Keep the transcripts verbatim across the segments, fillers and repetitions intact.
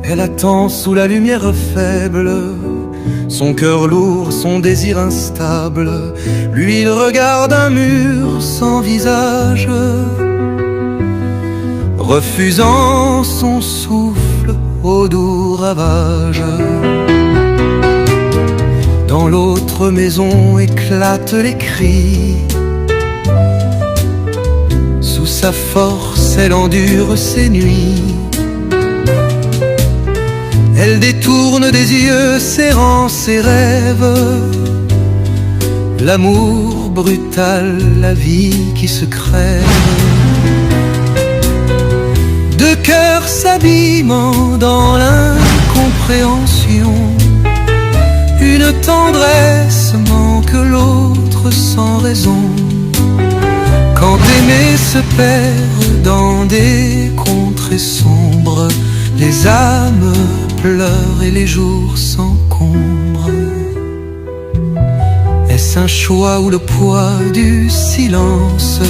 Elle attend sous la lumière faible, son cœur lourd, son désir instable. Lui, il regarde un mur sans visage, refusant son souffle au doux ravage. Dans l'autre maison éclatent les cris. Sous sa force, elle endure ses nuits. Elle détourne des yeux serrant ses rêves. L'amour brutal, la vie qui se crève. Deux cœurs s'abîmant dans l'incompréhension. Une tendresse manque l'autre sans raison. Quand aimer se perd dans des contrées sombres, les âmes pleurent et les jours s'encombrent. Est-ce un choix ou le poids du silence ?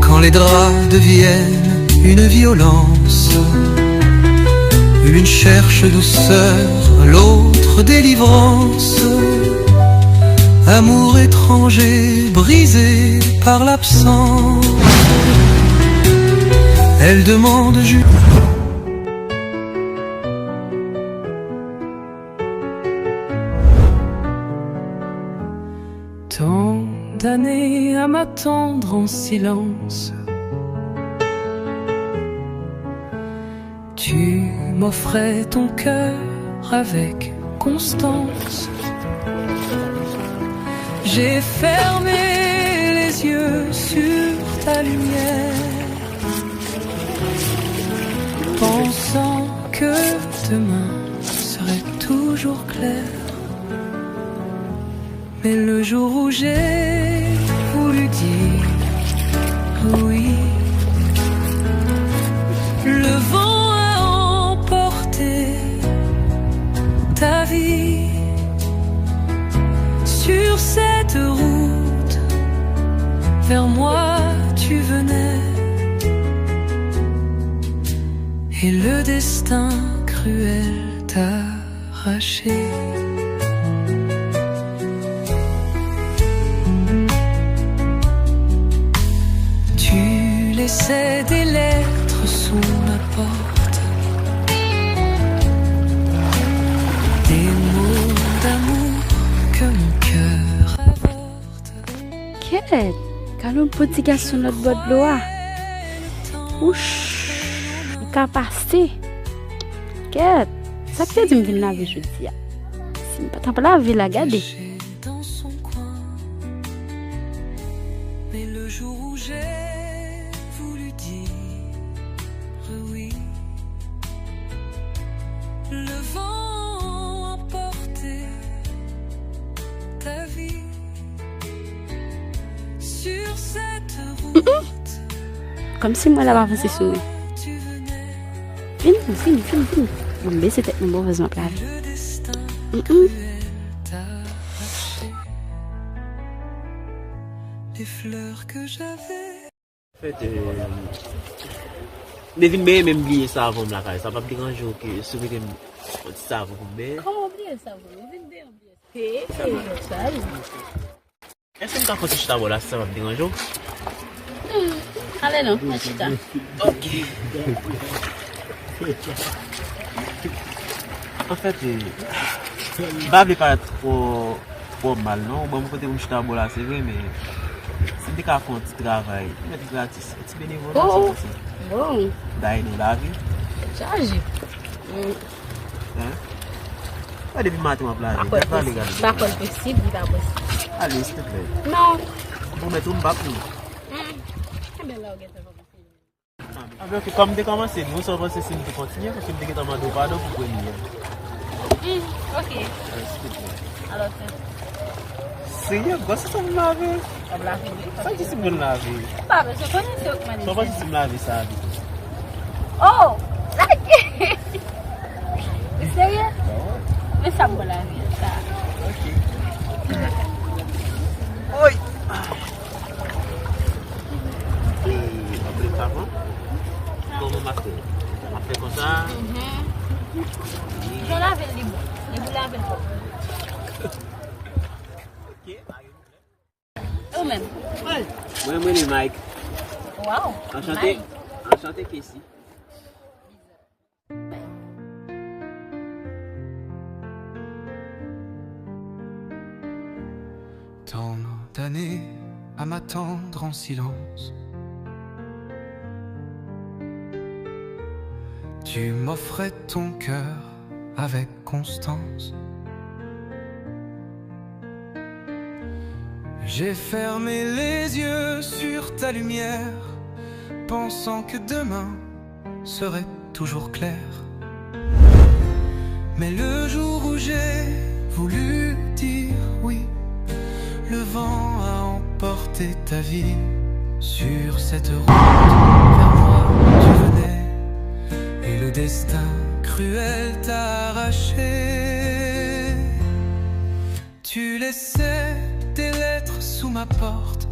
Quand les draps deviennent une violence, l'une cherche douceur, l'autre délivrance. Amour étranger, brisé par l'absence. Elle demande juste Tant d'années à m'attendre en silence. Tu m'offrais ton cœur avec constance. J'ai fermé les yeux sur ta lumière, pensant que demain serait toujours clair. Mais le jour où j'ai voulu dire oui, le vent a emporté ta vie. Sur cette route, vers moi tu venais, et le destin cruel t'a arraché. Tu laissais des lettres sous ma porte, des mots d'amour que mon cœur avorte. Kèt, gade yon bon ti gason lòt bò dlo a. Wouch, li ka pase. Kèt, sa k te di m vin lave jodi a? Si m pa t ap lave la, gade. Kòmsi mwen la pa panse sou mwen. Vini, vini, vini, vini. Bon, m bese tèt mwen, bon, vèz m ap lave. Mm, mm. Anfèt, euh, m te vin benyen, men m bliye savon m lakay. Sa p ap deranje w ke si w mete m yon ti savon pou m benyen? Kòman w bliye savon? Ou vin benyen, w bliye savon? Hey, sa va. Èske m ka fè yon ti chita bò la, si sa p ap deranje w? Hmm, ale non, mwen chita. Ok. Anfèt, eh, m pa vle parèt twò, twò mal, non. Bon, m kote pou m chita bò la, se vre, men si m te ka fè yon ti travay, mèt gratis, yon ti benevola, oh, si posib. Bon. M ta ede w lave. Chaje. Hmm. Hein? Wè, depi maten w ap lave. Pa kwè l posib. Pa kwè l posib, li pa posib. Ale, silvouplè. Non. Ou pwomèt ou m p ap ri. Hmm. Enben, la w gentan pa kontinye. Anben, ok, kòm m te kòmanse di w, sa w panse si m te kontinye, paske m te gentan mande w padon pou premye a? Hmm, ok. Wè, silvouplè. Alò, se Serye, gwòs sa m lave. W ap lave, wi. Sa ki si m konn lave? M pa bezwen konnen se ou k mande. Sa w panse si m lave sa avè w? Oh! Sa ki? Sa m pran lavi a, sa. Oy! E, w ap leve avan? Kòman m ap fè? M ap fè konsa? Mhm. Jan lave l li bon. Epi lave l pwòp. Ok, pa gen pwoblèm. E ou menm? Mwen, mwen, li Mike. Wow, anchante, Mike. Anchante, Casey. Tant d'années à m'attendre en silence. Tu m'offrais ton cœur avec constance. J'ai fermé les yeux sur ta lumière, pensant que demain serait toujours clair. Mais le jour où j'ai voulu dire oui, le vent a emporté ta vie. Sur cette route, vers moi tu venais, et le destin cruel t'a arraché. Tu laissais des lettres sous ma porte,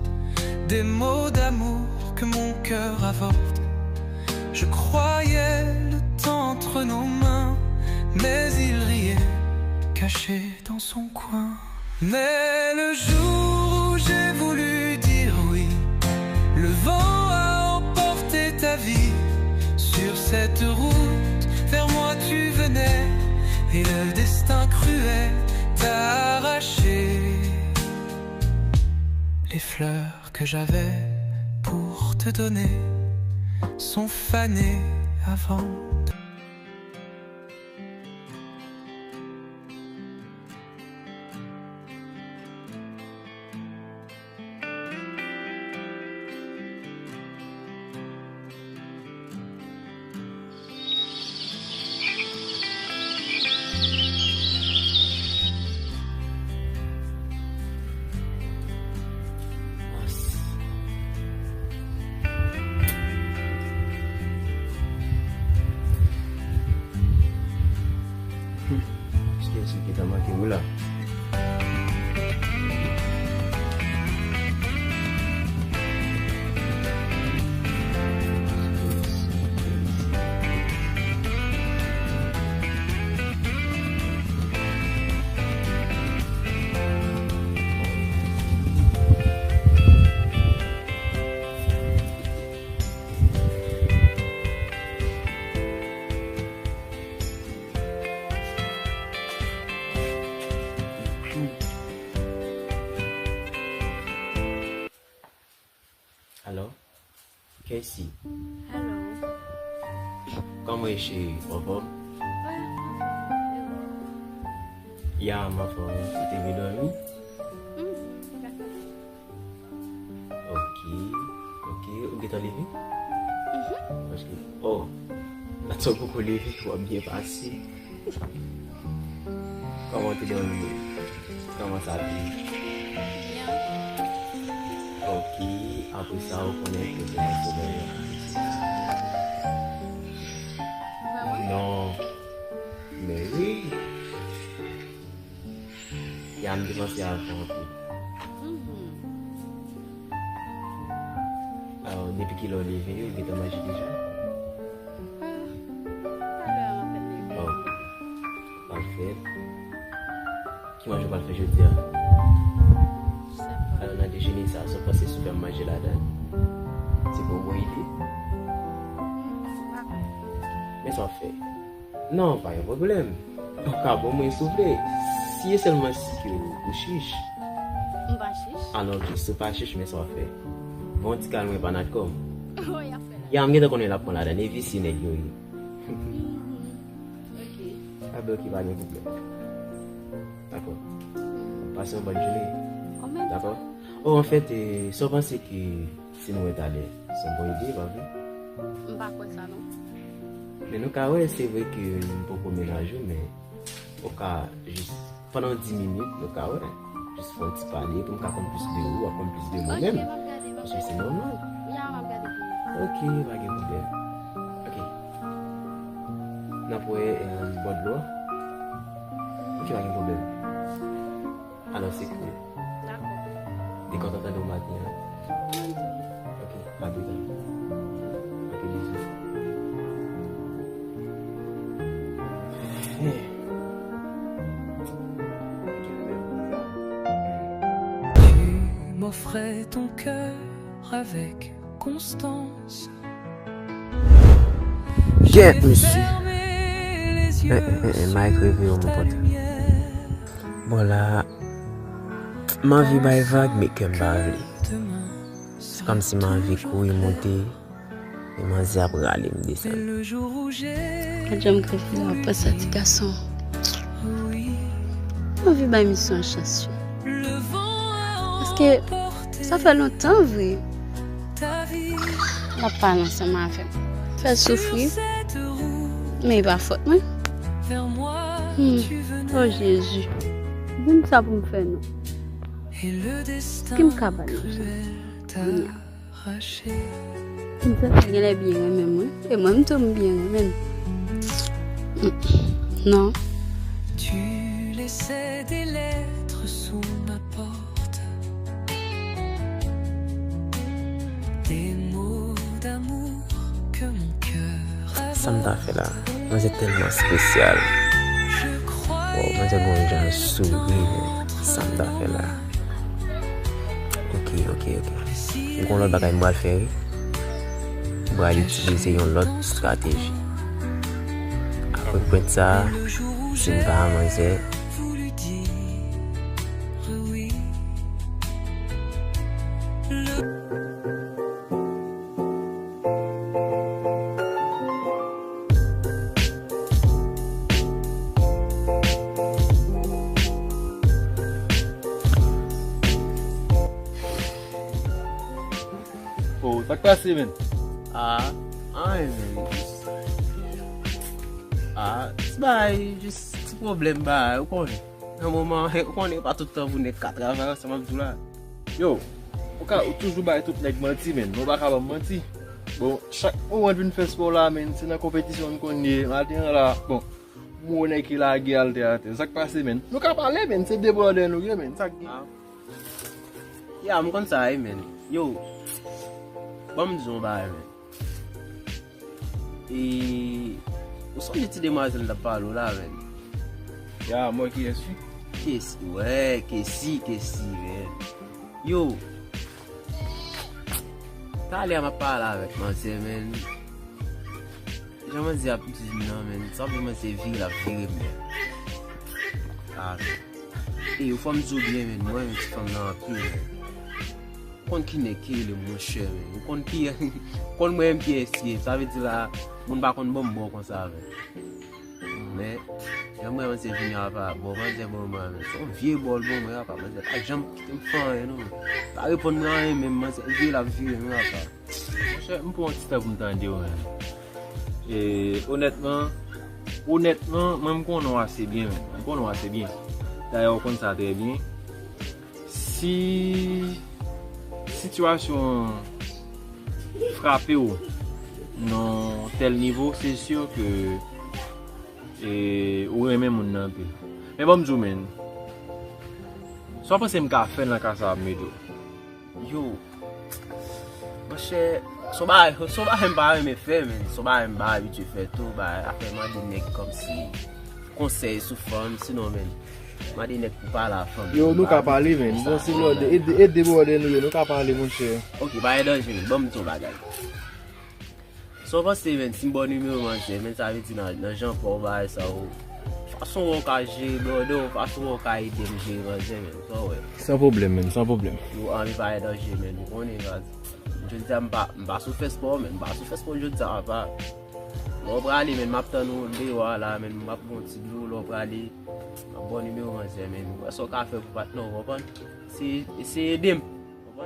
des mots d'amour que mon cœur avorte. Je croyais le temps entre nos mains, mais il riait, caché dans son coin. Mais le jour où j'ai voulu dire oui, le vent a emporté ta vie. Sur cette route, vers moi tu venais, et le destin cruel t'a arraché. Les fleurs que j'avais pour te donner sont fanées avant. Èske se ki ta manke wi la? Alo, Casey. Alo. Kòman w ye, cheri? Ou anfòm? Wi, anfòm. E ou? Ya, m anfòm. Ou te byen dòmi? Hmm, m ka fè. Ok, ok. Ou gentan leve? Mhm. Paske, oh, la sa w poko leve, w ap byen pase. Kòman w te dòmi? Kòman sa te ye? Byen. Ok, apre sa, ou konnen ke gen yon pwoblèm. Vrèman? Non. Men wi. Ya, m te panse avè w anpil. Mhm. Alò, depi kilè w leve, ou gentan manje deja? Ah, talè a m apèn leve. Oh, pafè. Ki manje w pral fè jodi a? Sa pa. Alò, nan dejene sa, sa w panse si w fè m manje ladan l? Se pa yon bon ide? Hmm, m pa kwè. Men sa w fè? Non, pa gen pwoblèm. Ou ka ban mwen si w vle. Si e sèlman si ke ou chich. M pa chich. Ah non, ok, si w pa chich, men sa w ap fè. Bon, ti kal mwen pa nan kò m. Oh, y ap fè la. Ya, m gentan konnen l ap pran ladan. E visye nèg yo ye. Mhm. Ok. Ah ben, ok, pa gen pwoblèm. Dakò. Mhm. Pase yon bòn jounen. Dakò. Oh, anfèt, eh, sa w panse ke si nou wè talè, se yon bon ide, pa vre? M pa kwè sa, non. Men nou ka wè, se vre ke m poko mennaj ou, men ou ka jis, pandan dis minit, nou ka wè. Jis fè yon ti pale, pou m ka konn plis de ou, w ap konn plis de mwen menm. Ok, m ap gade, m ap gade. Paske se nòmal. Ya, m ap gade pou ou. Ok, pa gen pwoblèm. Ok. N ap wè, eh, bò dlo a. Ok, Pa gen pwoblèm. Alò, se koul. Dakò. Li kontan tande w maten an. Ok, a pita. Ok, bizou. Tu m'offrais ton cœur avec constance. Kèt, mesye. Eh, eh, eh, Mike, reveye w, mon pote. Bon, la, m anvi bay vag, men kè m pa vle. Se kòmsi m anvi kouri monte, e manzè ap rale m desann. Gad jan m kreve nan pran sa ti gason. M anvi bay misye yon chans, wi. Paske sa fè lontan vre. L ap pale ansanm avè m. Fè l soufri. Men e pa fòt mwen. Hmm. Oh Jezi. Di m sa pou m fè non. Ki m ka ba l yon chans? Kounye a. M santi l genlè byen renmen mwen. E mwen m tou m byen renmen l. Non. Tu laissais des lettres sous ma porte. Des mots d'amour que mon cœur a Sa m ta fè la? Manzè tèlman espesyal. Wow, manzè gen yon jan souri, men sa m ta fè la? Ok, ok, ok. M gon lòt bagay m pral fè, wi. M pral itilize yon lòt estrateji. Apre pwent sa, si m pa a manzè, Oh, sa k pase, men? Ah, anyen, men. Ah, ti bagay, jis ti pwoblèm bagay, ou konnen. Nan moman, ou konnen, pa tout tan pou nèg ka travay ansanm ap di w la. Yo, ou ka, ou toujou bay tout nèg manti, men. Men ou pa ka ban m manti. Bon, chak moman n vin fè spò la, men, se nan konpetisyon n konn ye. Maten an la, bon, m wè nèg ki lage al tè atè. Sa k pase, men? Nou ka pale, men. Se debòde nou ye, men. Sa k gen? Ya, m konn sa, wi, men. Yo, ban m di w yon bagay, men. E, ou sonje ti demwazèl m t ap pale w la, men? Ya, mwen ki esi? Kesi, wè, Kesi, Kesi, men. Yo, talè a m ap pale avèk manzè, men. Jan manzè ap di m nan, men, sanble manzè vire l ap vire m, men. Ah, men. E yo, fò m di w byen, men, mwen renmen ti fanm nan anpil, men. Ou konn ki nèg ki rele m monchè, men. Ou konn ki, ou konn mwen menm ki esi ye. Sa vle di la, moun pa konn ban m bò konsa, men. Men, jan mwen manzè vini apa, bò manzè ban mwen, men. Se yon vye bò l ban mwen apa, manzè pa janm kite m fè anyen, non, men. Pa reponn mwen anyen, menm manzè vire l ap vire, men apa. Monchè, m pran yon ti tan pou m tande w, men. E, onètman, onètman, mwen m konnen w ase byen, men. M konnen w ase byen. Dayè, w konn sa trè byen. Si sitiyasyon an frape w nan tèl nivo, se si ke, e, ou renmen moun nan anpil. Men ban m di w, men, sa w panse m ka fè nan ka sa a, m ede w? Yo, monchè, se yon bagay, se yon bagay m pa renmen fè, men. Se yon bagay m pa abitye fè tou, bagay afè mande nèg kòmsi konsèy sou fanm, sinon, men, mande nèg pou pale a fanm. Yo, nou ka pale, men. Bon, se bòde, e de, e de bòde nou ye, nou ka pale, monchè. Ok, pa gen danje, men. Ban m di w yon bagay. Sa w panse, men, si m ba w nimewo manzè, men, sa vle di nan, nan jan pa w bagay sa, ou, fason w ka jere bòde w, fason w ka ede m jere manzè, men, sa w wè? San pwoblèm, men, san pwoblèm. Yo, anvi pa gen danje, men, ou konnen, baz. Jodi a, m pa, m pa sou fè spò, men, m pa sou fè spò jodi a, apa. Lè w prale, men, m ap tann ou deyò a la, men, m ap ba w ti dlo, lè w prale, m ap ba w nimewo manzè, men, ou wè sa w ka fè pou patnè w, konprann? Se, se ede m.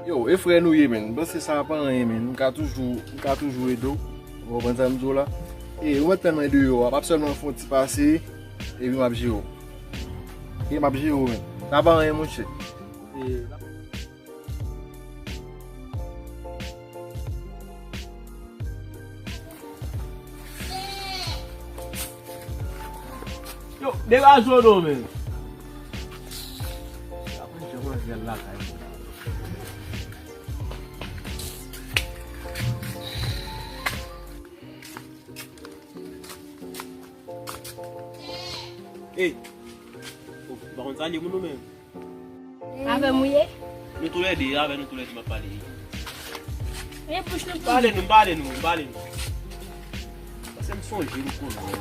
Yo, e frè nou ye, men. M panse sa pa anyen, men. M ka toujou, m ka toujou ede w. Ou konprann sa m di w la? E, ou mèt tann mwen deyò a. M ap sèlman fè yon ti pase, epi m ap jere w. E m ap jere w, men. Sa pa anyen, monchè. E, Yo, degaje w non, men. Bèl lakay mwen. Ey! Oh, ou pa konn salye moun ou menm? Avè m ou ye? Nou toulède, avè nou toulède m ap pale. E bouch nou pou. Pale nou, pale nou, pale nou. Paske m sonje nou konnen.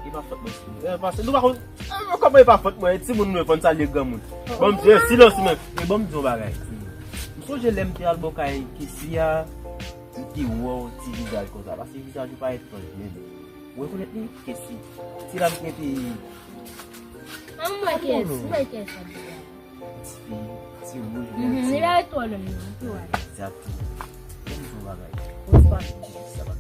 E pa fòt mwen. E, paske nou pa konn. E, kòman e pa fòt mwen? E timoun nou fò n salye granmoun. Bon, m, e, silans ou menm. E bon, m di yon bagay. M sonje lè m te al bò kay Kesi a, m te wè yon ti vizaj konsa. Paske vizaj ou pa etranj menm. Ou rekonèt li? Kesi. Ti dam ki te. An, m wè kiyès, m wè kiyès sa di a. Ti, ti wouj, mhm, ti. Li pa ret twò lwen, non, tou ale. Egzakteman. Bon, m di yon bagay. Ou pa di sa pa.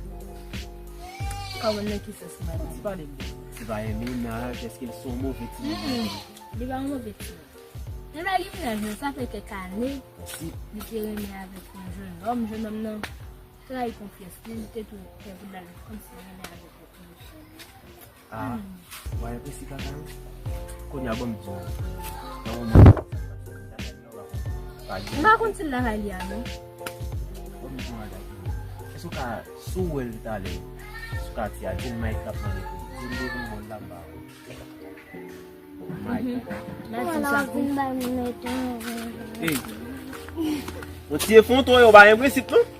Kòman, nan ki sans m pale? Ti pale m. Ti pa yon mennaj, èske l se yon move timoun? Mm-mm. Li pa yon move timoun. Li pa gen mennaj, non, sa fè kèk ane. Li te renmen avèk yon jennòm, jennòm nan trayi konfyans li, li te tou fè pou l al kòmsi renmen avèk yon jennòm. Ah, w a enpresi kaka yo? Kounye a, ban m di w. Nan moman sa, m pa konn si l lakay li a, non. Ban m di w yon bagay. Èske w ka, si w wè l talè, si w ka di a, di l Mike k ap mande pou li. Di l devan mòn la, m ba ou. Mike. Ey, yon ti efon tou, yo pa gen prensip, non?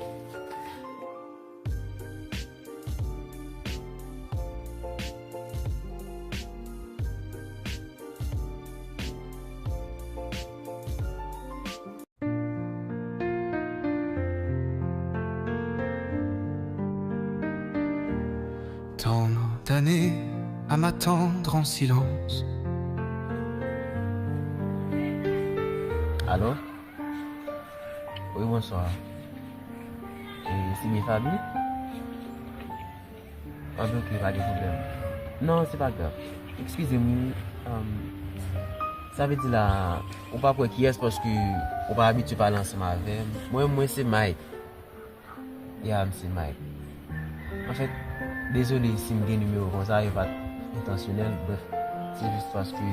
Tant d'années à m'attendre en silence. Alo? Wi, bonswa. E, se byen Faby? Anben, ok, pa gen pwoblèm. Non, se pa grav. Eskize m, wi. Sa vle di la, ou pa kwè kiyès paske ou pa abitye pale ansanm avè m. Mwen, mwen se Mike. Ya, m se Mike. Anfèt, dezole si m gen nimewo konsa, yo pa t entansyonèl. Brèf, se jis paske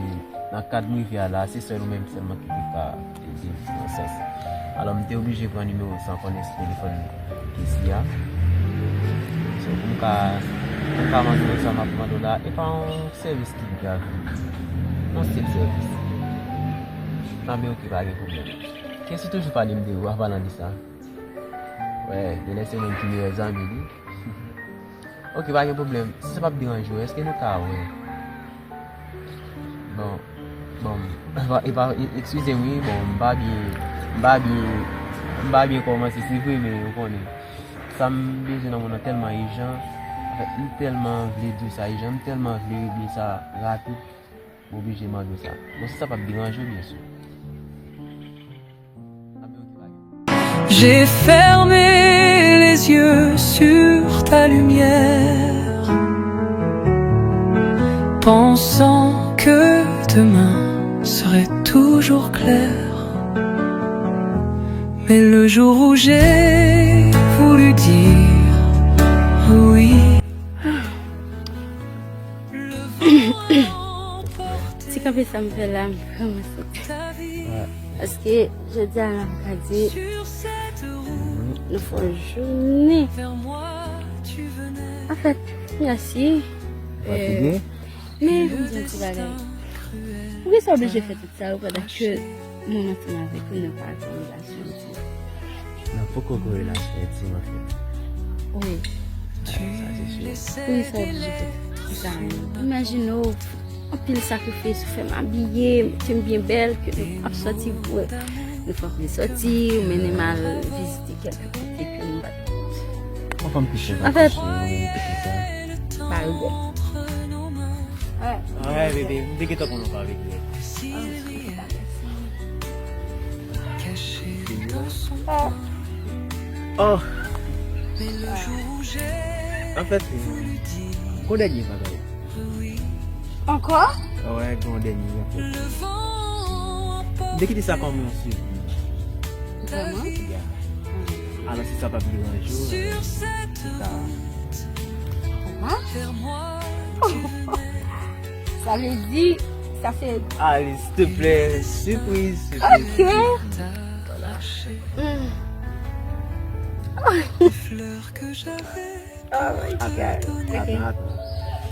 nan kad m rive a la, se sèl ou menm sèlman ki te ka ede m nan sans. Alò, m te oblije pran nimewo san konnen si telefòn Kesi a. So, pou m ka, pou m ka mande w sa m ap mande w la, e pa yon sèvis ki grav. Yon senp sèvis. Anben, ok, pa gen pwoblèm. Kesi toujou pale m de ou, an palan de sa. Wè, genlè se ou menm ki meyè zanmi li. Ok, pa gen pwoblèm. Si sa p ap deranje w, èske nou ka wè? Bon, bon, e pa, e pa, e, eskize m, wi, bon, m pa byen, m pa byen, m pa byen kòmanse, se vre, men ou konnen. Sa m bezwen nan moman nan tèlman ijan, anfèt, m tèlman vle di w sa ijan, m tèlman vle regle sa rapid, m oblije mande w sa. Bon, si sa p ap deranje w, byen si. J'ai fermé les yeux sur ta lumière, pensant que demain serait toujours clair. Mais le jour où j'ai voulu dire oui. Ti kanpe sa m fè la, m vrèman soti. Paske jodi a la, m ka di, nou fè yon jounen. Anfèt, mèsi. Fatige? Men, pou m di yon ti bagay. Poukisa w oblije fè tout sa yo pandan ke mwen ansanm avèk ou, nou pa gen relasyon? Nan poko gen relasyon entim, anfèt. Wi. Sa se si. Wi, sa oblije fè sa menm. Imajine w, anpil sakrifis, ou fè m abiye, mete m byen bèl, ke nou ap sòti, nou fè anpil sòti, ou mennen m al vizite kèlke kote ke nou pa t. Yon fanm ki chèf. Anfèt, pa regrèt. Alright, baby. M te gentan konnen w pa regrèt. Oh. Anfèt, gon dènye bagay. Ankò? Wè, gon dènye ankò. M te kite sa kòm yon sipriz. Vrèman? Yeah. Alò, si sa p ap deranje w, euh, sa. Sa vle di, Sa se Allez, s'il te plaît, surprise, surprise. Ok. Mm. Oh my God. Ok. Attends, attends.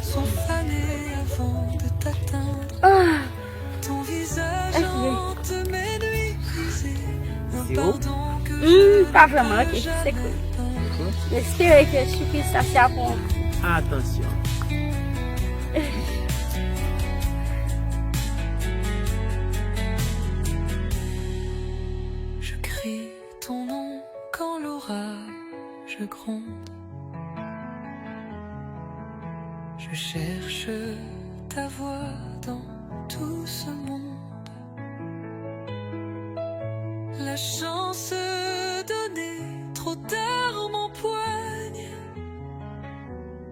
Sont fanées avant de t'atteindre. Ah. Ton visage hante mes nuits brisées. Un C'est où? pardon que Hmm, pa vrèman, ok. Se koul. M espere ke sipriz sa se apre. Attention. Je crie ton nom quand l'orage gronde. Je cherche ta voix dans tout ce monde. La chance donnée trop tard m'empoigne.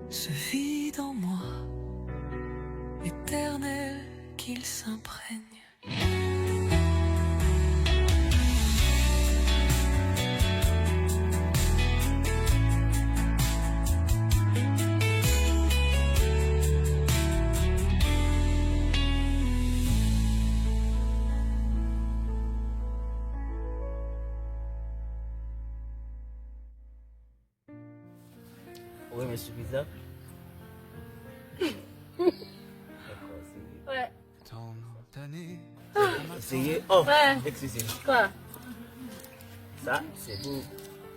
Ce vide en moi, éternel, qu'il s'imprègne. Ou renmen sipriz la? Wè. Serye? Oh, Wè. Eskize. Kwa? Sa, se pou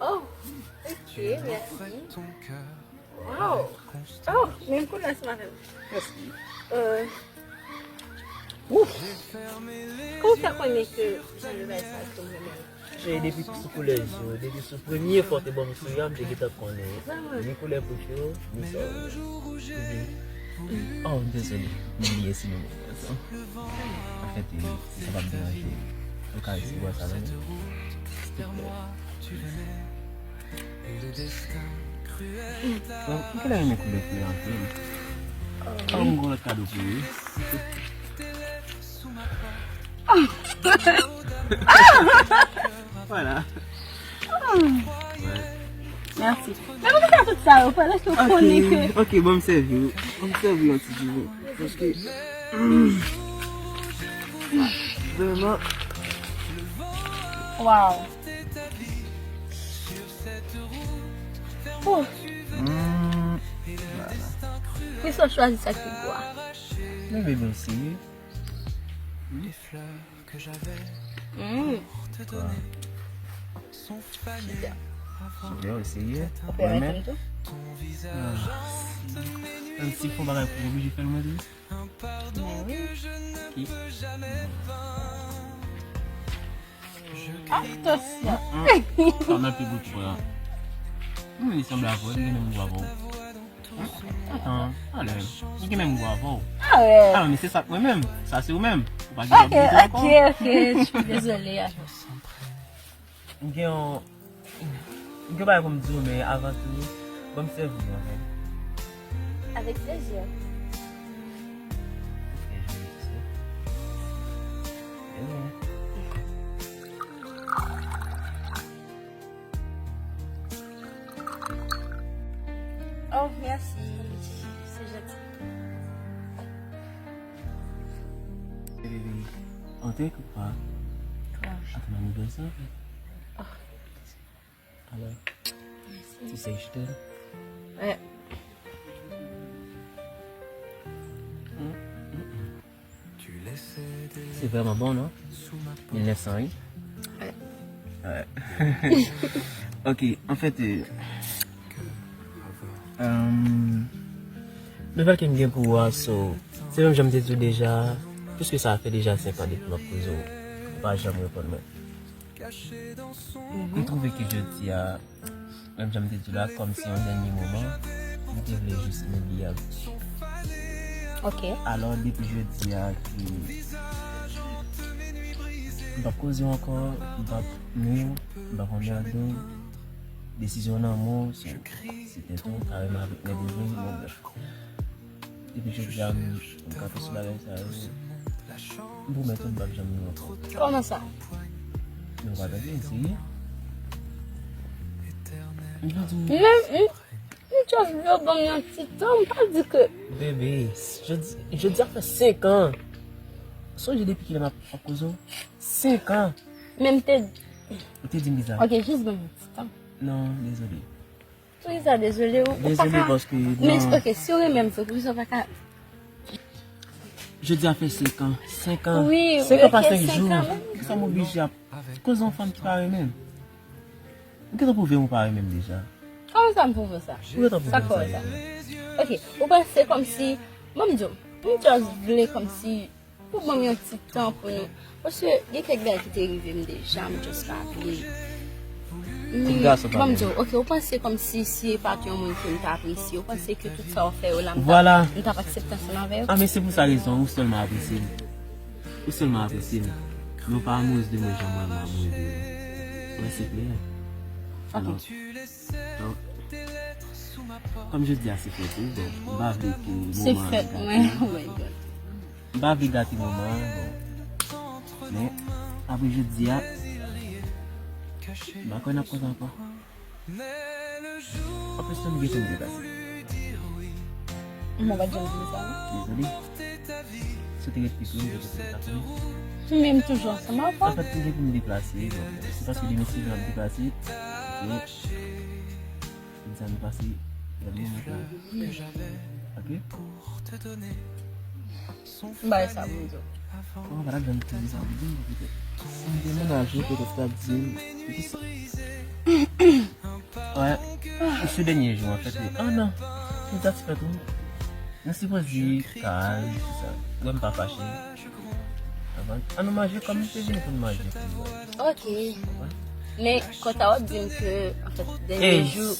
Oh, ok, mèsi. Wow. Oh, menm koulè se maten. Euh, Kòman w fè konnen ke jan de bagay sa ke w renmen? Jay, depi sou koulè je w, depi sou premye fwa w te ban m souri a, m te gentan konnen. Ni koulè bouch ou, ni sa w. Oh, dezole. M bliye si nou ansanm. Anfèt, si sa pa t deranje, ou ka eseye wè sa nan men. Bon, m genlè renmen koulè vè anpil. Oh, m gen yon lòt kado pou ou. Voilà. Mèsi. Men poukisa tout sa yo fè lèske w konnen ke Ok, bon, m sèvi w. Bon, m sèvi w yon ti djoumen. Paske vrèman. Wow. Oh, Mm, poukisa w chwazi sa ki gou a? Men bebe, w serye? Mm. Super, w serye? Ou pè mèt tou? Menm si fò bagay pou oblije fè l mwen tou. Men wi. Attention. Sa nan pi gou tou la. Hmm, li sanble avè w, li gen menm gou avè w. Atan, alè, li gen menm gou avè w. Ah ouais. Ah, men se sa k mwen menm. Sa se ou menm. Ou pa gen Ok, dwa ok, ankò. Ok, je suis désolée. M gen yon, m gen bagay pou m di w, men avan tou, ban m sèvi w anfèt. Avec plaisir. Oh, merci. C'est gentil. Bebe, on t'écoute pas. À ton anniversaire, en fait. Alors, tu sais que je t'aime. Ouais. Se vrèman bon, non? Mil nèf san, wi. Ouais. Ouais. Ok, anfèt, euh, euh, nouvèl ke m gen pou ou a, so, se menm jan m te di w deja, piske sa fè deja senk an depi m ap koze w, ou pa janm reponn mwen. M twouve ke jodi a, menm jan m te di w la, kòm se yon dènye moman, m te vle jis nou bliye avè. Ok. Alò, depi jodi a, ke m p ap koze w ankò, m p ap nwi w, m p ap anmède w. Desizyon nan men w, se, se tèt ou, ou ka renmen avèk nèg ou vle, bon, brèf. Depi jodi a, m, m kanpe sou bagay sa yo. M pwomèt ou m p ap janm nwi w ankò. Kòman sa? Men w pa tande, serye? M vle di w. Men, m, m just vle w ban m yon ti tan, m pa di ke Bebe, jodi, jodi a fè senk an. Sonje depi kilè m ap, ap koze w? Senk an. Men m te. Ou te di m kisa? Ok, jis ban m yon ti tan. Non, dezole. Poukisa dezole ou? Ou pa ka. Dezole paske. Men, non. Ok, si w renmen m vre, poukisa w pa ka? Jodi a fè senk an. Senk an. Wi, senk an pa senk jou. Poukisa m oblije ap koze yon fanm ki pa renmen m? Ou gentan pwouve m ou pa renmen m deja. Kòman sa m pwouve w sa? Ou gentan pwouve m sa deja. Sa kòman sa? Ok, ou panse kòmsi, ban m di w, m just vle kòmsi pou ban m yon ti tan pou nou. Paske gen kèk bagay ki te rive m deja, m just raple. Men, ban m di w, ok, ou panse kòmsi si e pa t yon moun ke m ta apresye, ou panse ke tout sa w fè yo la, m t ap, m t ap aksepte ansanm avè yo? Ah, men se pou sa rezon, ou sèlman apresye m. Ou sèlman apresye m. Men ou pa amoureuse de mwen jan mwen, m amoureuse de ou. Mwen se klè. Alò, donk, kòm jodi a se fèt ou, bon, m pa vle ke moman an gate. Se fèt mwen, oh my God. M pa vle gate moman an, bon. Men, apre jodi a, m pa kwè n ap kontan ankò. Apre sa, nou gen pou nou deplase. Mwen pa t janm di sa, non. Dezole. Si w te ret pi pre, m te kontan sa pou nou. Men m toujou ansanm avè w. Anfèt, nou gen pou nou deplase, bon, se paske demen si nou ap deplase, men, m sa nou pase, gade moman sa. Ok? M bay sa pou m di w. Bon, pa t ap janm te di sa pou m di w, petèt. Si m te mennaj ou, petèt w t ap di m, poukisa? Wè, se dènye jou, anfèt, wi. Ah, non. Se dat fèt, wi. Nou sipoze ka al, se sa. Wè, m pa fache. Anvan, ann nou manje kòm nou te vini pou n manje. Ok. Wè. Men, konsa w ap di m ke, anfèt, dènye jou.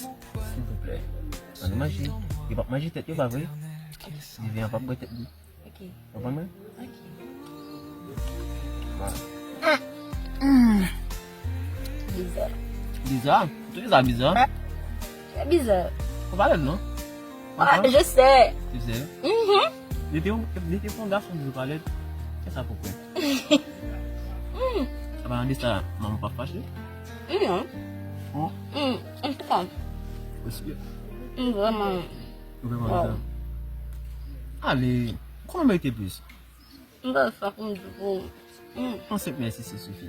Silvouplè. Ann nou manje. Yo p ap manje tèt yo, pa vre? Divin an p ap bwè tèt li. Ok. Konprann mwen? Ok. Bon. Biza. Biza? Ou twouve sa biza? Trè biza. Ou pa lèd non. Ah, je sais. Tu sais? Mhm. Li te, li te fè yon gason di ou pa lèd. Kisa pou kwè? Hmm. Apa, an de sa, manman w p ap fache? Non. Oh. Hmm. Antouka. Respè. M vrèman. Ou vrèman kontan? Ale, konnen w merite plis. M pa sa pou m di pou ou. Hmm. Yon senp mèsi, se sifi.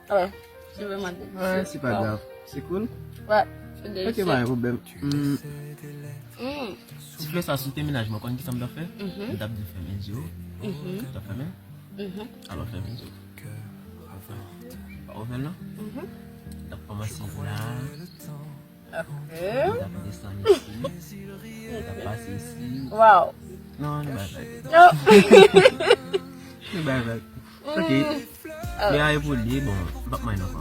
Wè, se vrèman delicious. Wè, se pa grav. Se cool? Wè, se delicious. Ok, pa gen pwoblèm. Hmm. Hmm. Ti flè sa, si w te mennaj mwen, konn kisa m t ap fè? Mhm. M t ap di fèmen zye w. Mhm. M t ap fèmen? Mhm. Alò, fèmen zye w. Pa ouvè l non? Mhm. M t ap kòmanse la. Ok. M t ap desann isi. M t ap pase isi. Wow. Non, li bay vag. Non. Li bay vag. Ok. Mm. Oh. Li a evolye, bon, m p ap manyen ankò.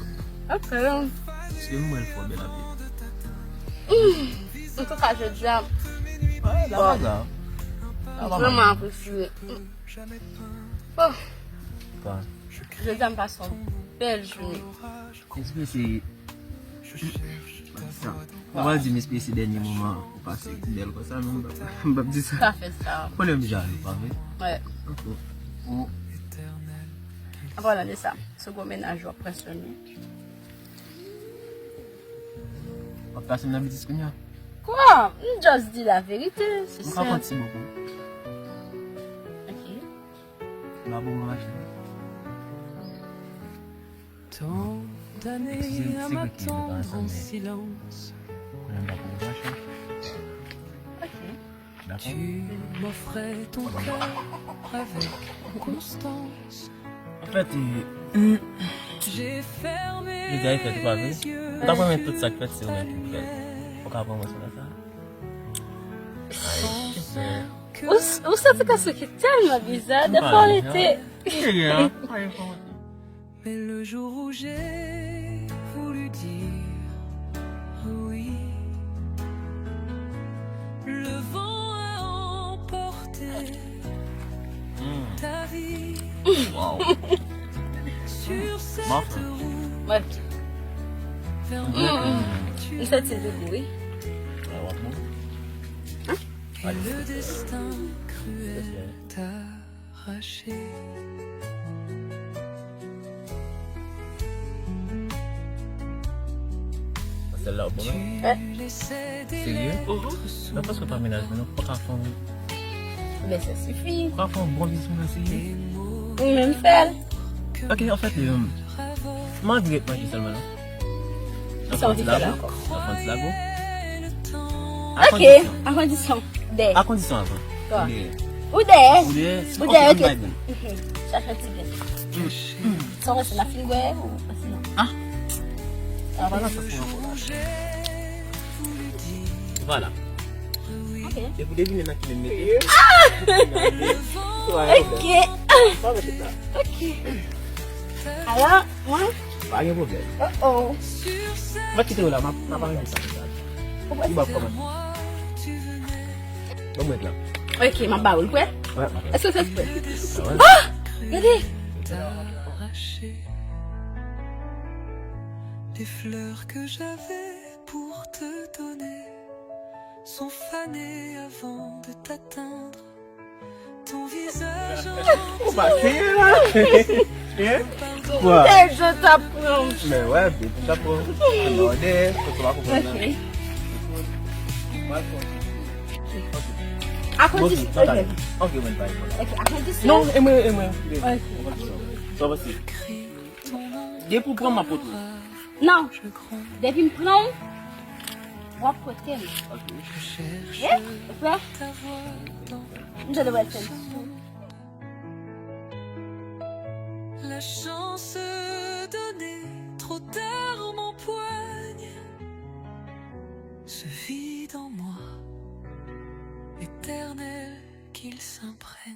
Ok. Paske m wè l fò bèl anpil. Mm. Antouka, jodi a, wè, la pa grav. M vrèman apresye. Oh. Kwa? Jodi a, m pase yon bèl jounen. Ekspresye. Sa. Ou pa di m ekspresye dènye moman ou pase ki bèl konsa, men m p ap, m p ap di sa. Sa fè sa. Konnen m jalou, pa vre? Wè. Ok. Bon. An palan de sa, se gwo mennaj w ap pran swen nou. W ap pase m nan bitis kounye a? Kwa? M just di laverite, se sa. M ka pran ti bokou. Ok. M pa bon manje. Tant d'années à m'attendre en silence. Tu m'offrais ton cœur avec constance. Anfèt, j'ai fermé les yeux. Ou ka pran tout sa k fèt, se ou menm ki fèt. Ou ka pran mwen sou sa. Ay, super. Ou, ou santi ke se ki tèlman biza, de fwa ou rete. Mais le jour où j'ai voulu dire oui, le vent a emporté ta vie sur cette roue vers moi tu... M santi l te gou, wi. Et le destin cruel t'a rache. Sèl la ou bon la? Serye? Nan paske pa mennaj mwen, non, pa ka fè yon... Men sa sifi. Pa ka fè yon bon bisou nan serye? Ou menm fè l. Ok, anfèt, m anvi ret manje sèlman non. Kisa w te fè la ankò? Nan fon ti lago. Ok, a kondisyon. Dèyè. A kondisyon avan. Ou dèyè? Ou dèyè? Ou dèyè, Ok, ok. m bay grenn. Chache yon ti grenn. Sa w wè se la fin gwè ou pa fin non? Ah. Sa pa nan sans mwen ankò la. Vwala. Ok. E pou devine nan ki men mete. Ok. Ok. Alò, mwen? Pa gen pwoblèm. Oh oh. Mwen kite w la, m ap m ap arange sa. Li m ap kòmanse. Ban mwen la. Ok, m ap ba ou l, prè? Wè, m ap Èske w fè eksprè? Ah ouais. Ah! Gade! T'arracher. Les fleurs que j'avais pour te donner sont fanées avant de t'atteindre. Ton visage Ou pa kenyen la. Hein? Kwa? Tèl jan t ap pran. Men wè, byen pou sa pran. Anòde, fòk ou pa konprann nan. A kondisyon. Ok. Ok, mwen pa yon. Ok, a kondisyon. Non, e mwen, e mwen. Ok. Sa pase. Depi w pran m ap pote w. Non. Depi m pran w, w ap pote m. Ok. Yeah? Ou prè? M jwenn w wè l fè m. La chance donnée trop tard m'empoigne. Ce vide en moi, éternel qu'il s'imprègne.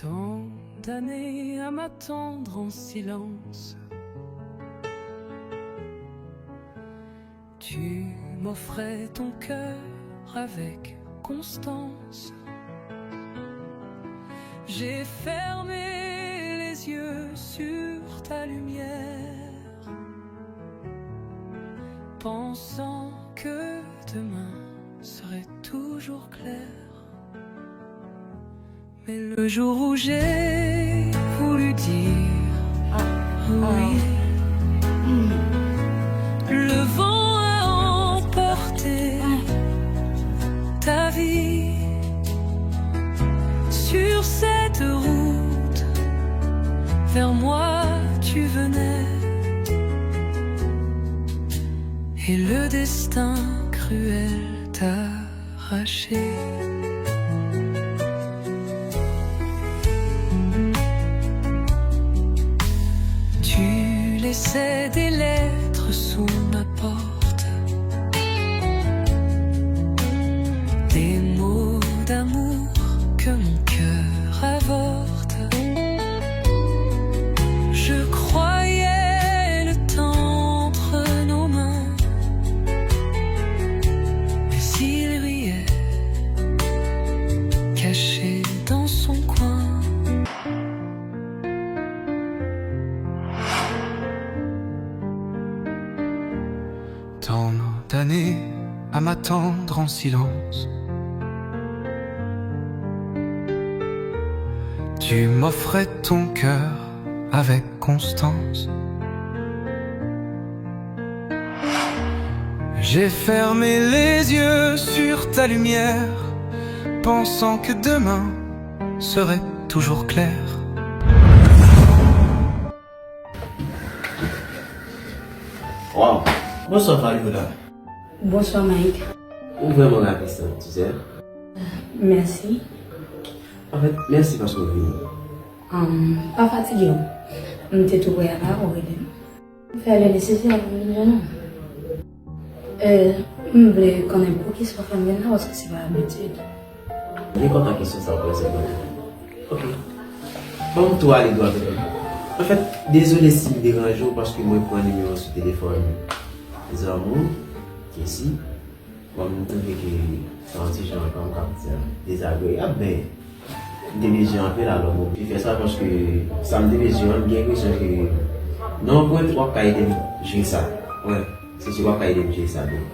Tant d'années à m'attendre en silence. Tu m'offrais ton cœur avec constance. J'ai fermé les yeux sur ta lumière, pensant que demain serait toujours clair. Mais le jour où j'ai voulu dire oui, le vent a emporté ta vie. Sur cette route, vers moi tu venais, et le destin cruel t'a arraché. Tu laissais des lettres sous ma porte, des mots d'amour que mon cœur avorte. Je croyais le temps entre nos mains, mais il riait, caché dans son coin. Tant d'années à m'attendre en silence. Tu m'offrais ton cœur avec constance. J'ai fermé les yeux sur ta lumière, pensant que demain serait toujours clair. Wow. Bonswa Fabiola. Bonswa Mike. Ou vrèman rapid, tu sais. Mèsi. Anfèt, mèsi paske w vini. Um, pa fatige w. M te tou prè a la, ou rele m. M fè le nesesè pou m vin jwenn ou. Euh, m vle konnen poukisa w fè m vin la, paske se pa abitid. M byen kontan kesyon sa w poze mwen. Ok. Ban m tou ale dwat avè l. Anfèt, dezole si m deranje w paske mwen pran nimewo w sou telefòn zanmi w, Kessy. Bon, m twouve ke sa yon ti jan kòm k ap di dezagreab, men M te bezwen anpil, alò m oblije fè sa paske sa m te bezwen an, m gen enpresyon ke nan yon pwen w ap ka ede m jere sa. Wi, se si w ap ka ede m jere sa byen.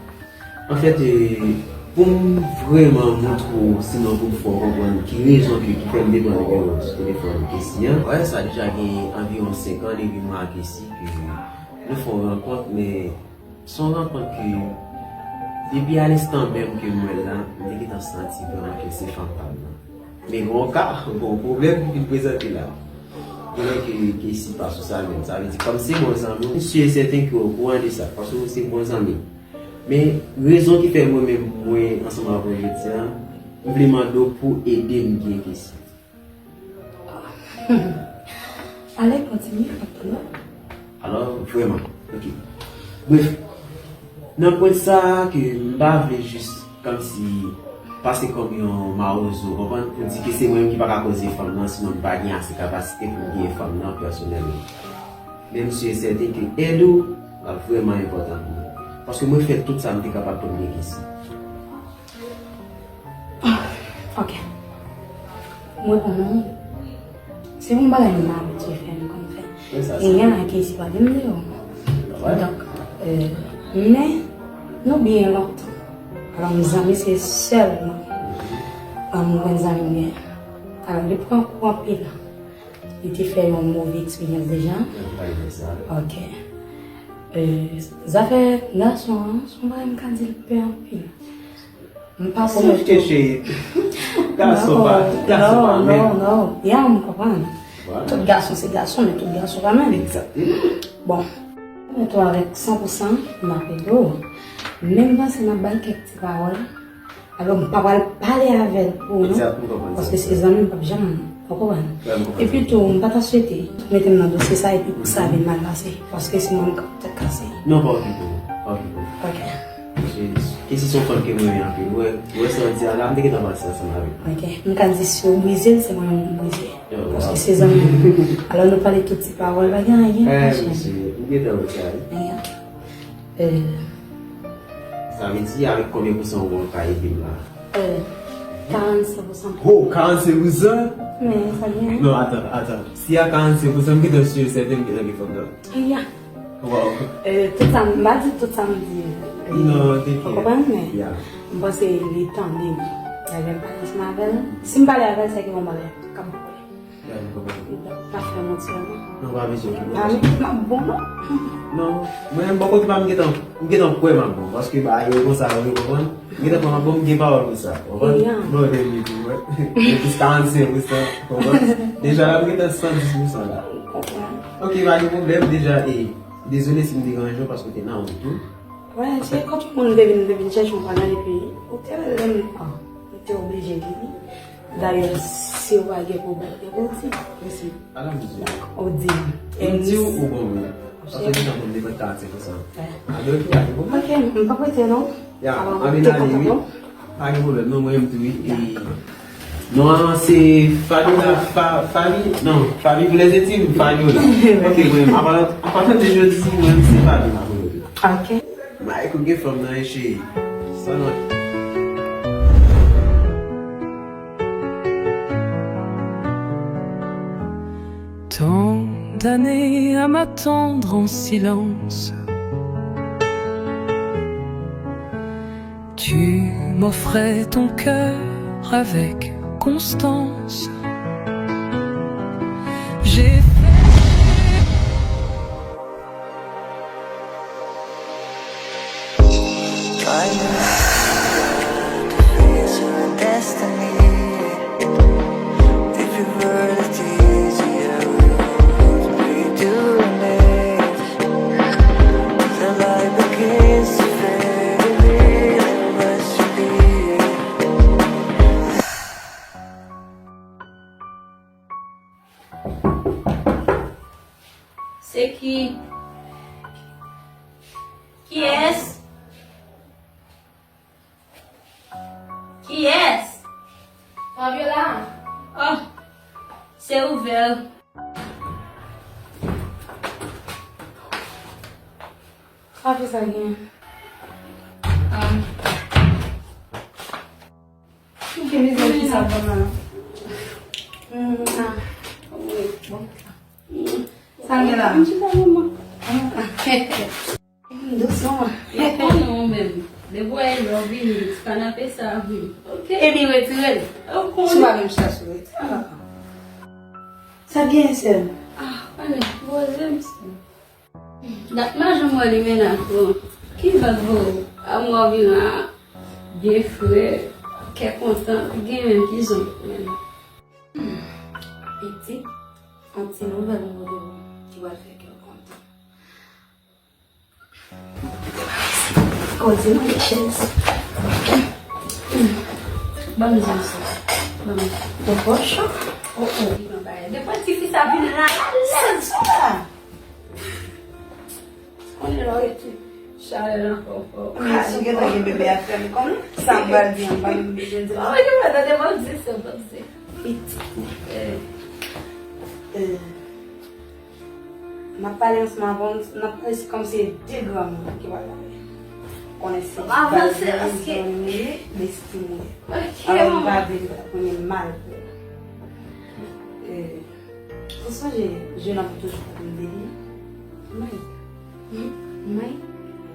Anfèt, e, pou m vrèman montre w, sinon pou m fè w konprann ki rezon ki, ki fè m te pran nimewo sou telefòn Kessy an. Wi, sa deja gen anviwon senk an depi mwen ak Kessy ke nou fè yon rankont, men se yon rankont ke depi a lenstan menm ke m wè l la, m te gentan santi vrèman ke se fanm pa m nan. Men gon ka, gon pwoblèm ki vin prezante la. Genlè ke, ke Kessy pa sou sa menm. Sa vle di, kòm se bon zanmi w, m si e sèten ke w okouran de sa, paske w se bon zanmi m. Men, rezon ki fè mwen menm mwen ansanm avè w jodi a, m vle mande w pou ede m byen Kessy. Ale, kontinye, kontinye. Alò, vrèman, ok. Bref, nan pwen sa a ke m pa vle jis kòmsi pase kòm yon mawozo, konprann? Pou di ke se mwen menm ki pa ka koze fanm nan, sinon m pa gen ase kapasite pou m genyen fanm nan pèsonèlman. Men m si e sèten ke èd ou ap vrèman enpòtan pou mwen. Paske mwen fè tout sa m te kapab pou m gen Kessy. Ok. Mwen konn ou. Se yon bagay nou abitye fè, nou konn fè. E gen anke si pa gen m deyò. Donk, e, men, nou byen lontan. Alò, m zanmi se sèlman, e, mwen zanmi m gen. Alò, li pran kou anpil. Li te fè yon move eksperyans deja. Ok. E, zafè gason an, se yon bagay m ka di l pè anpil. M pa konnen tou. Gason pa, tout gason pa menm. Non, non, non. Ya, m konprann. Tout gason se gason, men tout gason pa menm. Egzakteman. Bon, mwen tou avèk san pou san, m ap ede w. Men m panse m ap bay kèk ti pawòl. Alò, m pa pral pale avè l pou ou, non. Egzakteman, m konprann sa. Paske se zanmi m, m p ap janm, ou konprann? Epi tou, m pa ta swete mete m nan dosye sa epi pou sa vin mal pase. Paske se mwen menm k ap tèt kase. Non, pa okipe w, pa okipe w. Ok. Paske Kessy se yon fanm ke m renmen anpil. Ou wè, ou wè sa w di a la, m te gentan panse ansanm avèk ou. Ok. M ka di si w brize l, se mwen menm ki brize. Paske se zanmi m. Alò, nou pale tout ti pawòl, pa gen anyen k ap chanje. Mesye, m gentan wè sa, wi. Sa vle di, avèk konbyen pousan ou ka ede m la? Karannsenk pousan. Oh, karannsenk pousan? Men, sa byen. Non, atan, atan. Si a karannsenk pousan, m gentan si e sèten m gentan gen fanm nan. Ya. Wow. Tout sa, m pa di tout sa m di. Non, te klè. Ou konprann, men m panse li tande m. Lè m pale ansanm avè l, si m pale avè l, se ke yon bagay k ap boule. Pa fè manti non. Non, pa bezwen okipe. Ah, m ap bon, non? Non, mwen menm bò kote pa m, m gentan, m gentan kwè m ap bon. Paske bagay yo konsa, ou konprann? M gentan kwè m ap bon, m gen pawòl pou sa. Ou konprann? Bon, men li tou, wè. Gen plis karannsenk pousan, ou konprann? Deja la, m gentan san dis pousan la. Ok, pa gen pwoblèm, deja, e, dezole si m deranje w paske w te nan wout ou. Wè, se kòm yon moun te vin, te vin chèche yon bagay epi ou te rele m, ah, ou te oblije vini. Dayè, si w pa gen pwoblèm, gen pou w di. Mèsi. Ala mizè. Ou di m. M di w ou ban mwen. Paske deja mwen m depann karannsenk pousan. Alò, epi pa gen pwoblèm. Ok, m p ap rete non. Ya, anben ale wi. Pa gen pwoblèm, non, mwen menm tou wi. E non an se Fabiola, Fa-, Fabi, non, Fabi pou lèzetid, Fabiola. Ok, mwen menm, apa, apa tande jodi, mwen menm se Fabi m ap rele. Ok. Mike ou gen fanm nan, wi, cheri. Sa nan. Tant d'années à m'attendre en silence. Tu m'offrais ton cœur avec constance. J'ai fait Se ki? Kiyès? Kiyès? Fabiola. Oh, se ouvè. Sa ki sa gen? Ah. Ki mizè ki sa pran la? Sa gen la? M chita manman. Dous manman. Yo konnen w menm. Depi w wè lè w vini, ti kanape sa, hmm. Ok. Epi retire l. Ou konnen. Si w pa menm chita sou retire. Sa gen sè m? Ah, ale, poze m sè. Dat m pa janm wè li menaj, bon. Ki vag voye w? Amwa w vin la, byen fre, kè kontan, gen menm ki zon menm. Pitit, yon ti nouvèl m pote pou ou ki pral fè kè w kontan. Kòdi mwen chèz. Ban m di w sa. Ban m. Ou pòch? Oh, oh. Depi ti fi sa vin la, alèz. Konnen lè w rete. Chalè l ankò fò. Men si w gentan gen bebe a fè m konn sa m pral di an, ban m bezwen di. Oh, gentan tande, ban m di sa, ban m di. Pitit. Eh. Eh. N ap pale ansanm avè w, n ap pale se kòm se de granmoun ki pral pale. Konnen se pa vle, se zanmi, besti mwen. Ok, manman. Alò, m pa vle li ta konnen mal pou ou. Eh, ou sonje, jèn òm toujou konn bebe? Mike. Hmm? Mike?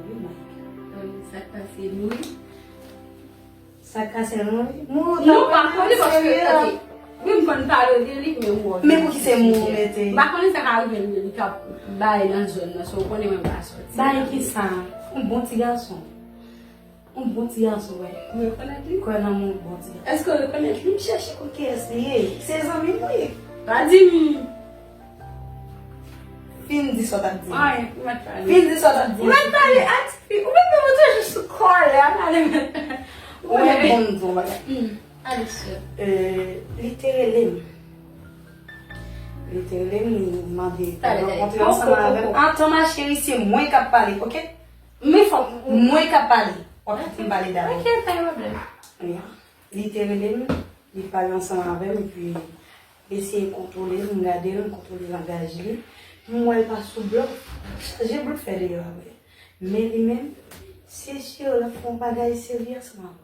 Wi, Mike. Sa k pase, mouri? Sa k pase, mouri? Mouri, non, pa konnen paske, ok. Wi, m konn pale de li, men w. Men pou ki se mouri mete? M pa konnen sa ka rive l, li k ap bay nan zòn nan, so w konnen mwen pa sòti. Bay ki sa? Yon bon ti gason. Yon bon ti gason, wè. Ou rekonèt li? Kwè nan moun, bon ti gason. Èske w rekonèt li? M chèche konn kiyès li ye. Se zanmi m wi. Pa di m. Fin di sa w t ap di. Ay, ou mèt pale. Fin di sa w t ap di. Ou mèt pale, a ti fi. Ou mèt pale, ou toujou sou kòlè, a pale mèt. Ou mèt bon m di w bagay. Hmm. Ale, sè. Euh, li te rele m. Li te rele m, li mande pou rankontre ansanm avè m. Atan, ma chérie, se mwen k ap pale, ok? Men fòk mwen k ap pale. W ap kite m pale dabò. Ok, pa gen pwoblèm. Yeah. Li te rele m, li pale ansanm avè m, epi li eseye kontwole m, m gade l, m kontwole langaj li. M wè l pa sou blòf, chaje blòf fè deyò avè l. Men li menm, si esi l ap fè yon bagay serye ansanm avè w.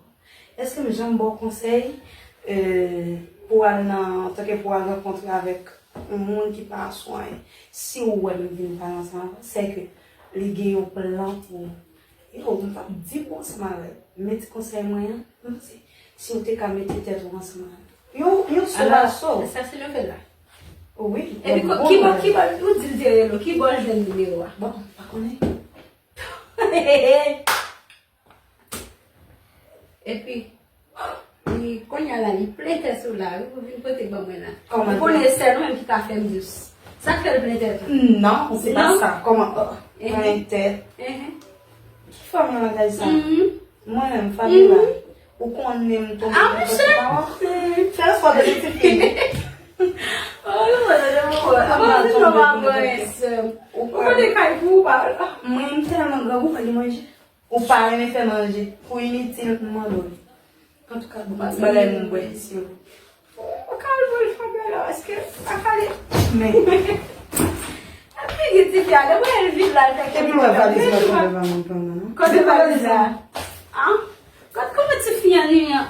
Èske m janm ba w konsèy, euh, pou w al nan, antanke pou w al rankontre avèk yon moun ki pa aswanye? Si w wè m vin pale ansanm avè w, sèke li gen yon plan pou ou. Yo, m t ap di pou ansanm avè l. Men ti konsèy mwen an, m panse, si w te ka mete tèt ou ansanm avè l. Yon, yon so pa so. Sa se leve la. Wi. Epi ki bò, ki bò, ou di l te rele w, ki bò l jwenn nimewo a? Bon, m pa konnen. Epi, li, kounye a la, li plen tèt sou la, wi, pou vin pote ban mwen la. Kòman? Ou konnen sèl ou menm ki ka fè m dous. Sa k fè l plen tèt ou? Non, se pa sa. Kòman? Oh, plen tèt. Ki fòm nan langaj sa? Mwen menm, Fabiola, ou konnen m tonbe nan pòt pa w. Fè l fò de ti fi. Oh, nou pa tande mwen. Apa w di non pa mwen, sè m. Ou konnen kay pou ou pa. Mwen, m tèlman grangou, pa gen manje. Ou pa renmen fè manje. Pou initil, m mande w li. Antouka, bon, bagay moun bwè isi yo. Ou ka al voye l fè bèl la, paske pa kale. Men. Epi gen ti fi a, depi l vin la, l fè. Epi l wè valiz la tonbe nan men m, non? Kote valiz la? An? Gad kòman ti fi an li an.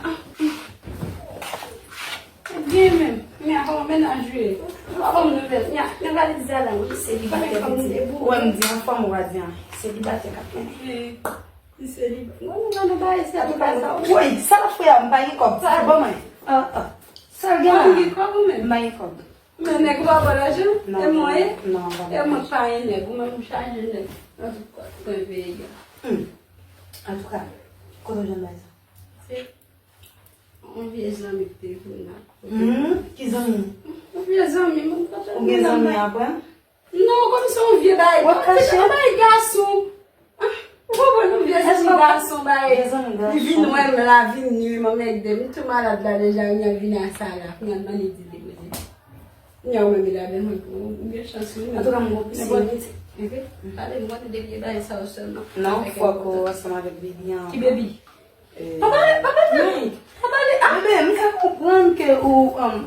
Ebyen menm, men a kòman mennaj ou ye? Ou pa ban m nouvèl. Nya, nya valiz la la, wi, selibatè. Ou wè m di an fanm ou pa di an. Selibatè k ap mennen. Li selibatè. Mwen, mwen, mwen, bagay sa, bagay sa. Woy, sa l ap fè a, m pa gen kòb. Sa ban mwen. Ah, ah. Sa l gen la? Ou gen kòb ou menm? M pa gen kòb. Men nèg ou pa ba w lajan? Non, e mwen, non, non, e mwen pa gen nèg, ou menm ou chaje nèg nan tout kwen peyi a. Hmm. Antouka, kote w jwenn bagay sa? Se yon vye zanmi ki te vin la. Hmm, ki zanmi? Yon vye zanmi, mwen pa... Ou gen zanmi apre m? Non, kòm se yon vye bagay. W ap kache? Yon bagay gason. Ah, ou konprann, yon vye zanmi gason bay. Vye zanmi gason. Li vin wè m la, vin nwi m, anmède m. M tou malad la deja, kounye a l vin a sa la. Kounye a l mande di depoze. Kounye a ou menm li la, men mwen, ou gen chans wi. Antouka, m gon pisi. Ok. Pale m, mwen te depi bagay sa yo sèlman. Non, fòk ou ansanm avèk baby an. Ki baby? Eh, pa pale, pa pale. Pa pale. Ah, bebe, m fè konprann ke ou, um,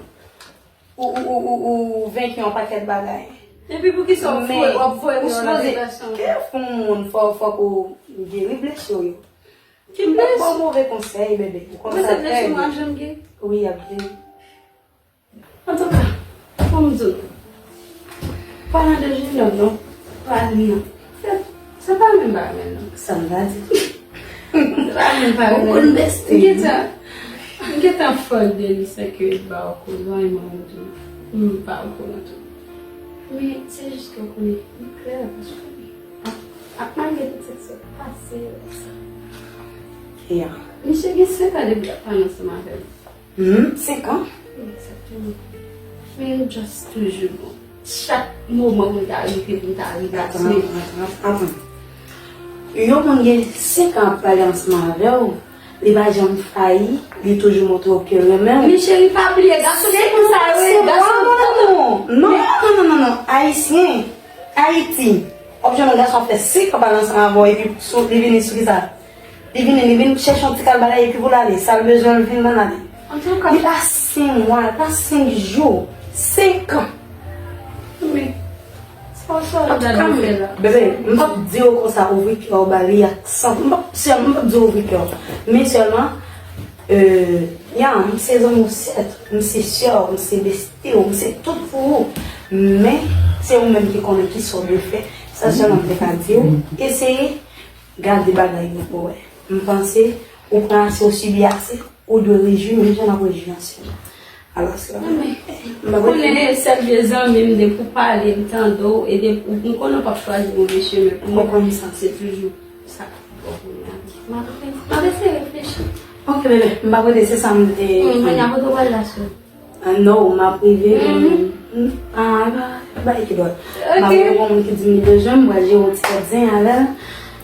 ou, ou, ou, ou, ou venki yon pakèt bagay. Epi poukisa w ap voye m nan relasyon? Men ou sipoze, ke fè yon moun, fò, fòk ou gen reflechi w yo. Ki blesi? M ap ba w move konsèy, bebe. Ou konn sa trè byen. Wi, y ap vini. Antouka, fò m di w, Palan de jenòm, non. Pale non. Se, se pa menm bagay, non. Sa m va di. Se pa menm bagay. Ou konn beste. M gentan, m gentan fòl de li san ke li ba w koz, anyen mwen menm tou. M pa okouran tou. Men, se jis ke w konnen, m klè, paske a, a, malgre tout sa k sot pase yo, sa. Yeah. Misye gen senk an depi l ap pale ansanm avè m. Hmm, senk an? Wi, egzakteman. Men m just toujou bon. Chak moman pou m ta rive, pou m ta rive a, se. Atann, atann, atann. Yon moun gen senk an ap pale ansanm avè w, li pa janm fayi, li toujou montre w ke l renmen w. Men cheri, pa bliye, gason se konsa yo ye, gason. Non, non, non, non, non, non, non. Ayisyen, Ayiti, w ap jwenn yon gason ap fè senk an pale ansanm avè w, epi sou, li vini sou kisa? Li vini, li vin chèche yon ti kal bagay epi pou l ale. Sa l bezwen, l vin ban l ale. Antouka. Li pa senk mwa, li pa senk jou. Senk an. Men, sa w sòlda nou fè la? Bebe, m p ap di w konsa ouvri kè w ba li ak san. M p ap, sè, m p ap di w ouvri kè w. Men sèlman, euh, ya, m se zanmi w sèt, m se sè w, m se besti w, m se tout pou ou. Men, se ou menm ki konnen kisa w dwe fè. Sa sèlman m te ka di w. Eseye gade bagay yo pou wè. M panse ou pran ase, ou sibi ase, ou dwe rejwi menm jan n ap rejwi ansanm. Alò, se la. Non, men, m pa konnen sèl vye zanmi m, depi w pale, m tande w, e depi, m konnen w p ap chwazi move chemen pou mwen. Ou konn sa. Se toujou sa k bon pou mwen. M ap, m ap eseye reflechi. Ok, bebe, m pa konnen se sa m te. Hmm, kounye a kote w pral la, sè? Ah, non, m ap rive, mm, ah, e pa, e pa bagay ki dwòl. M ap rive pou moun ki di m li bezwen, m pral jere yon ti tèt zen avè l.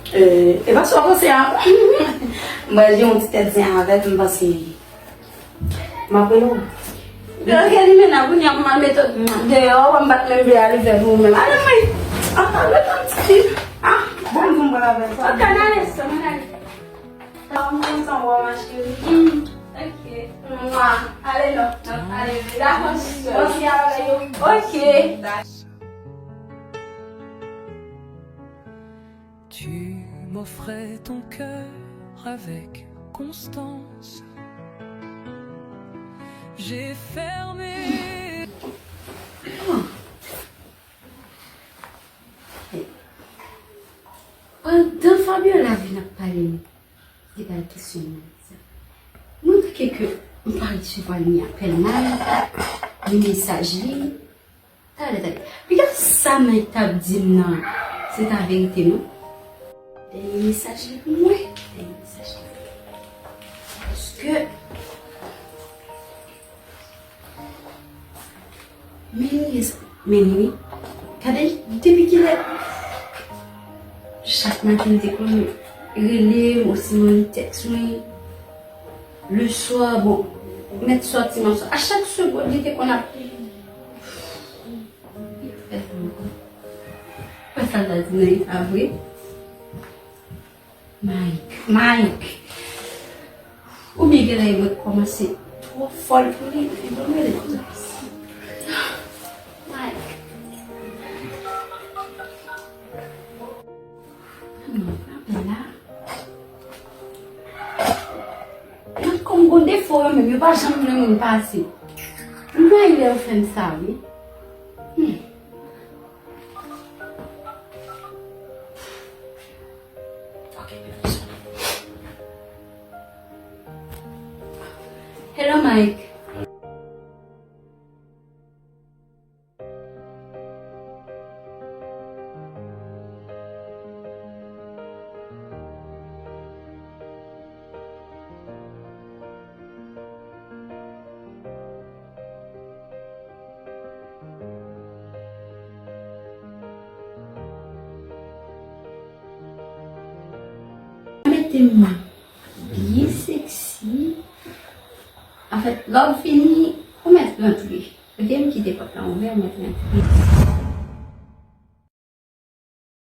Euh, e pa sa w panse a. M pral jere yon ti tèt zen avè l, m panse. M ap rele w. Ok, Limena, kounye a pou m al mete w deyò, m pa t menm vle al avè w menm. Ale, mwen. Ah, ah, rete yon ti. Ah, bon, m pral avè l. Ok, n ale, sè, n ale. Ah, m kontan wè w, ma chérie. Mm, ok. Mwa. Ale non, n ap pale vre. Dakò, sè. Bon, si a bagay yo. Ok. Tu m'offrais ton cœur avec constance. J'ai fermé. Pandan Fabiola vin ap pale de bay kesyon nan sa, mwen, antanke ke m pa resevwa ni apèl Mike, ni mesaj li, talè, talè. Piga sa Mike t ap di m nan, se ta verite, non? Dènye mesaj li pou mwen, dènye mesaj li. Paske Men li, men li, wi. Gade, depi kilè? Chak maten, li te konn rele m, osinon li tèks mwen. Leswa, bon, m mèt sòti, m ap sòti. A chak segonn, li te konn ap. Li fè sa ankò. Wè sa l ta di nan eta vre. Mike, Mike. Oubyen genlè mwen kòmanse twò fòl pou li, epi bon, mwen rele konsa. Mike. Hmm, apèl la. Mwen kòm gon defo yo menm, yo pa janm vle moun pase. Mwen lè yo fè m sa, wi. Hmm. Ok, men m sou. Hello, Mike. Mete m byen sexy. Anfèt, lè w fini, ou mèt rantre. Oke, m kite pòt la ouvè, ou mèt rantre.